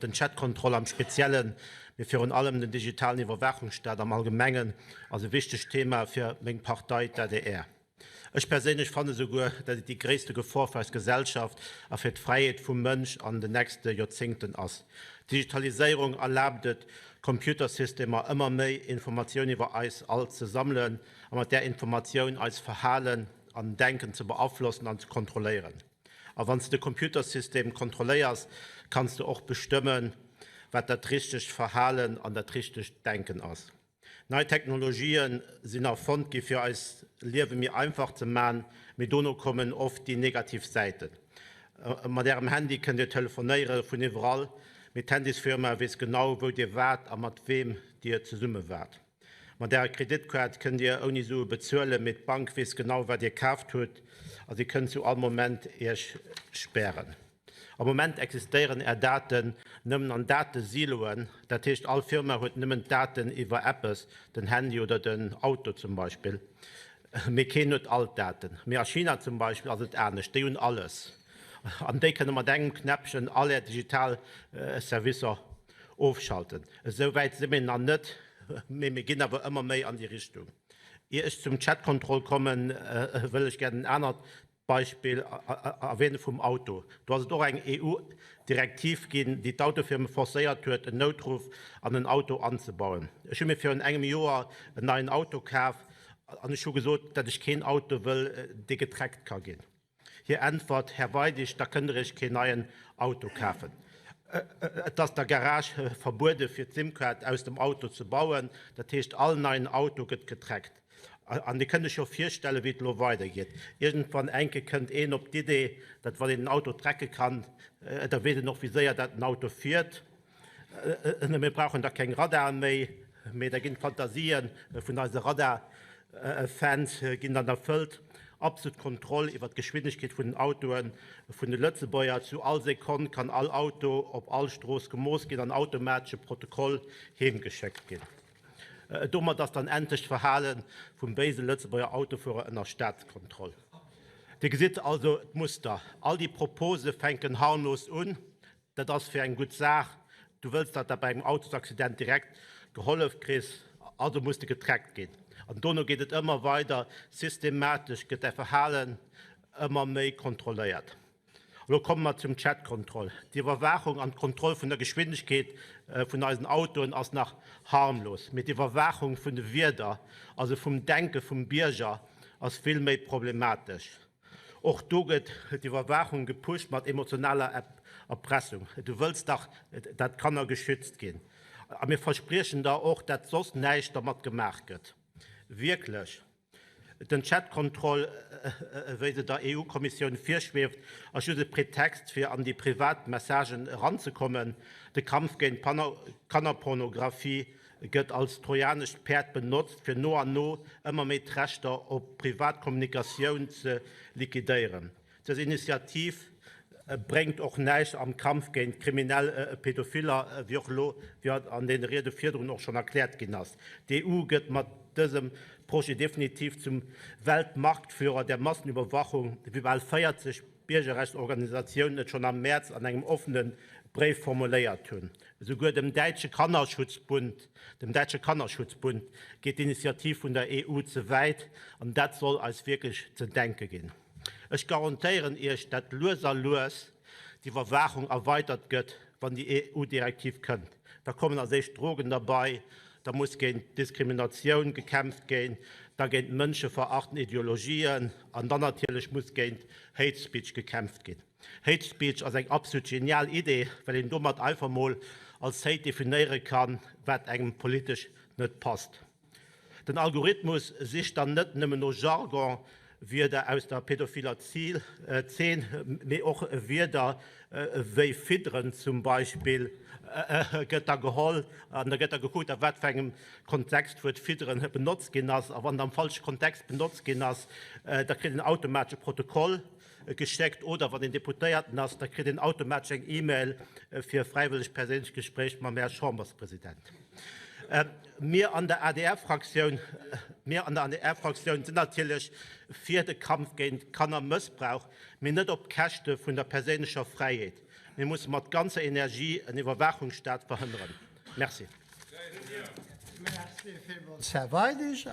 Den Chatcontrol am Speziellen, mee virun allem den digitalen Iwwerwaachungsstaat am Allgemengen ass e wichtegt Thema fir meng Partei, d'ADR. Ech perséinlech fanne souguer, dat et déi gréisste Gefor fir eis Gesellschaft a fir d'Fräiheet vum Mënsch an den nächste Joerzéngten ass. D'Digitaliséierung erlaabt et Computersystemer ëmmer méi Informatioun iwwer eis all ze sammelen a mat där Informatioun eis Verhalen an Denken ze beaflossen an ze kontrolléieren. A wann s de Computersystem kontrolléiers, kanns de och bestëmmen, wat dat richtegt Verhalen an dat richtegt Denken ass. Nei Technologien sinn erfonnt gi fir eist Liewe méi einfach ze man, mee dono kommen oft déi negativ Säiten. Mat ärem Handy kënnt dir telefonéiere vun iwwerall, mee d'Handysfirma weess genau wou dir waart a mat weem dir zesumme waart. Mat ärer Kreditkaart kënnt Dir ouni Sue bezuelen, mee d'Bank weess genau wat Dir kaaft hutt a si kënnt zu all Moment Iech spären. Am Moment existéieren Är Daten nëmmen an Datesiloen, dat heescht all Firma huet nëmmen d'Daten iwwer eppes, den Handy oder den Auto zum Beispill, mee keen huet all d'Daten. Mee a China zum Beispill ass et anescht, déi hunn alles an déi kënne mat engem Knäppchen all Är digital Servicer Ofschalten. Esou wäit si mir nach net, mee mir ginn awer ëmmer méi an déi Richtung. Ier ech zum Chatcontrol kommen, wëll ech gär en anert Beispill erwähne vum Auto. Do ass et och eng EU-Direktiv ginn, déi d'Autofirme forcéiert huet, en Noutruff an en Auto anzebauen. Ech hu mir virun engem Joer en neien Auto kaf an ech hu gesot, datt ech keen Auto wëll, dee getrackt ka ginn. Hir Äntwert, Här Weidig, da kënnt Der Iech keen neien Auto kafen. Et ass der Garage verbuede fir d'SIM-Kaart aus dem Auto ze bauen. Dat heescht, all neien Auto gëtt getrackt. An Dir kënnt Iech jo virstellen, wéi et elo weidergeet. Iergendwann enke kënnt een op d'Idee, datt wann een den Auto tracke kann, da weess een och, wéi séier dat den Auto fiert. Mir brauchen da keng Radaren méi, mee da ginn d'Fantasien vun eise Radar-Fans ginn dann erfëllt. Absolut Kontroll iwwer d'Geschwindegkeet vun den Autoe vun de Lëtzebuerger. Zu all Sekonn kann all Auto op all Strooss gemooss ginn an automatesch e Protokoll heemgeschéckt ginn. Domat ass dann endlech d'Verhale vum béise Lëtzebuerger Autofuerer ënner Staatskontroll. Dir gesitt also d'Muster. All déi Propose fänken harmlos un, Dat ass fir eng gutt Saach. Du wëlls, datt der bei engem Autosaccident direkt gehollef kriss, also muss de getrackt ginn. An dono geet et ëmmer weider, systematesch gëtt däi Verhalen ëmmer méi kontrolléiert. Elo komme mer zum Chatcontrol. D'Iwwerwaachung an d'Kontroll vun der Geschwindegkeet vun eisen Autoen ass nach harmlos, mee d'Iwwerwaachung vun de Wierder, also vum Denke vum Bierger, ass vill méi problematesch. Och do gëtt d'Iwwerwaachung gepusht mat emotionaler Erpressung. Du wëlls dach, dat d'Kanner geschützt ginn. A mir verspriechen der och, dat soss näischt dermat gemaach gëtt. Wierklech? Den Chatcontrol, wéi se der EU-Kommissioun virschwieft, ass just e Pretext, fir an déi privat Messagen eranzekommen. De Kampf géint Kannerpornografie gëtt als trojanescht Päerd benotzt, fir no an no ëmmer méi d'Rechter op privat Kommunikatioun ze liquidéieren. Dës Initiativ bréngt och näischt am Kampf géint kriminell Pädophiller, wéi och elo wéi an deene Riede virdrun och schonn erkläert ginn ass. D'EU gëtt mat dësem Projet definitiv zum Weltmarktführer der Massenüberwachung, wéi bal 40 Biergerrechtsorganisatiounen et schonn am Mäerz an engem offene Bréif formuléiert hunn. Esouguer dem däitsche Kannerschutzbund, dem däitsche Kannerschutzbund geet d'Initiativ vun der EU ze wäit an dat soll eis wierklech ze denke ginn. Ech garantéieren Iech, dat lues a lues d'Iwwerwaachung erweitert gëtt, wann déi EU-Direktiv kënnt. Da kommen als éischt d'Drogen derbei, da muss géint Diskriminatioun gekämpft géin, da géint mënscheverachtend Ideologien an dann natierlech muss géint Hate Speech gekämpft ginn. Hate Speech ass eng absolut genial Idee, well een domat einfach mol als Hate definéiere kann, wat engem politesch net passt. Den Algorithmus sicht dann net nëmmen no Jargon-Wierder aus der pädophiler Zeen, mee och Wierder wéi fidderen zum Beispill gëtt da geholl an da gëtt da gekuckt, a wat fir engem Kontext d'Wuert fidderen benotzt ginn ass. A wann et am falsche Kontext benotzt ginn ass, da kritt een automatesch e Protokoll geschéckt oder wann een Deputéierten ass, da kritt een automatesch eng E-Mail fir e fräiwëllegt perséinlecht Gespréich mam Här Chamberspresident. Mir an der ADR-Fraktioun, mir an der ADR-Fraktioun sinn natierlech fir de Kampf géint Kannermëssbrauch, mee net op Käschte vun der perséinlecher Fräiheet. Mir musse mat ganzer Energie en Iwwerwaachungsstaat verhënneren. Merci. Merci villmools, Här Weidig.